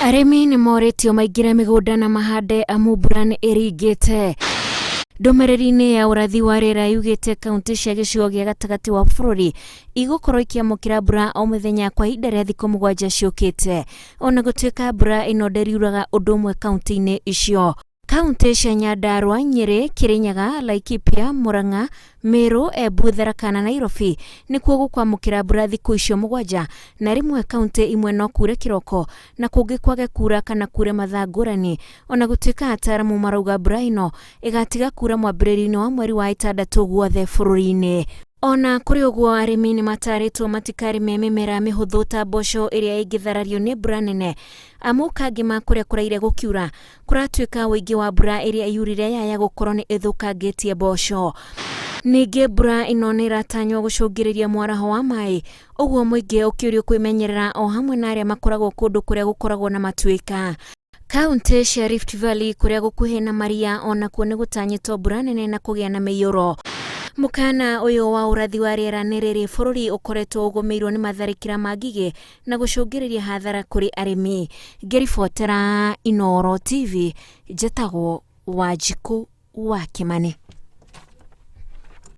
Arĩmi nĩ morĩtio maingĩre mĩgũnda na mahande amu mbura nĩ ĩringĩte. Ndũmĩrĩri-inĩ ya ũrathi wa rĩera yugĩte kaunti cia gĩcigo gĩa gatagatĩ wa bũrũri igũkorwo ikĩamũkĩra mbura o mũthenya kwa ihinda rĩa thikũ mũgwanja ciũkĩte. Ona gũtuĩka mbura ĩno ndĩriuraga ũndũ ũmwe kaunti-inĩ icio. Kauntĩ cia Nyandarua, Nyĩrĩ, Kĩrĩnyaga, Laikipia, Murang'a, Meru, Embu, Tharaka na Nairobi nĩkuo gũkwamũkĩra mbura thikũ icio mũgwanja, na rĩmwe kauntĩ imwe no kure kĩroko na kũngĩ kwage kura kana kure mathaa ngũrani. Ona gũtuĩka ataaramu marauga mbura ĩno ĩgatiga kura mwambĩrĩrio-inĩ wa mweri wa ĩtandatũ guothe bũrũri-inĩ. Ona kũrĩ ũguo arĩmi nĩ matarĩtwo matikarĩme mĩmera mĩhũthũ ta mboco ĩrĩa ĩngĩtharario nĩ mbura nene amu kangĩma kũrĩa kũraire gũkiura Kũratuĩka ũingĩ wa mbura ĩrĩa yurire yaya gũkorwo nĩ ĩthũkangĩtie mboco. Ningĩ mbura ĩno nĩ ĩratanywo gũcũngĩrĩria mwaraho wa maĩ, ũguo mũingĩ ũkĩũrio kwĩmenyerera o hamwe na arĩa makoragwo kũndũ kũrĩa gũkoragwo na matuĩka. Kauntĩ cia Rift Valley kũrĩa gũkuhĩ na maria onakuo nĩ gũtanyĩtwo mbura nene na kũgĩa na mĩiyũro. Mũkana ũyũ wa ũrathi wa rĩera nĩ rĩrĩ bũrũri ũkoretwo ũgũmĩirwo nĩ matharĩkĩra ma ngigĩ na gũcũngĩrĩria hathara kũrĩ arĩmi. Ngĩribotera Inooro TV, njĩtagwo Wanjikũ wa Kĩmani.